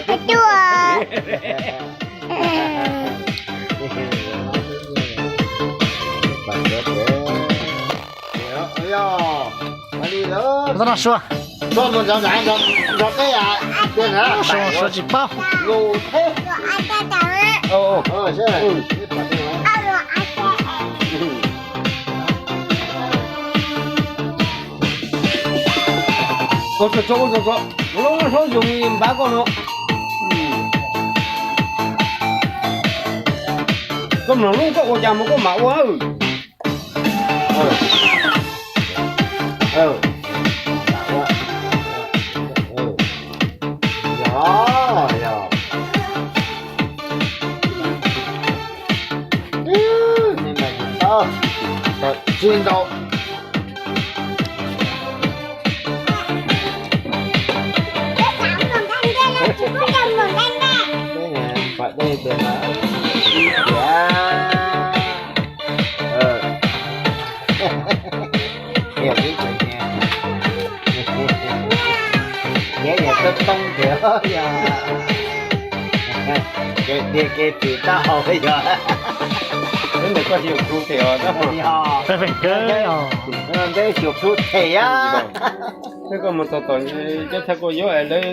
Tus no suav, suav tsis paub. Ua tso, ua tso, ua tso, lub hnub yus npab koj no. Koj mloog lub koj ua cas mas koj mam ua. Tsis ntau. Pom dej tias mas ib tias. Qhia peb cov nyiaj, nyiaj yog toob toob tias yog kev tiag kev pim taub hau yog. Peb ntawd koj xyuas plhu them os. Yog, peb xyuas plhu them a. Koj mus tom tom, koj txhaj koj yuav lawv.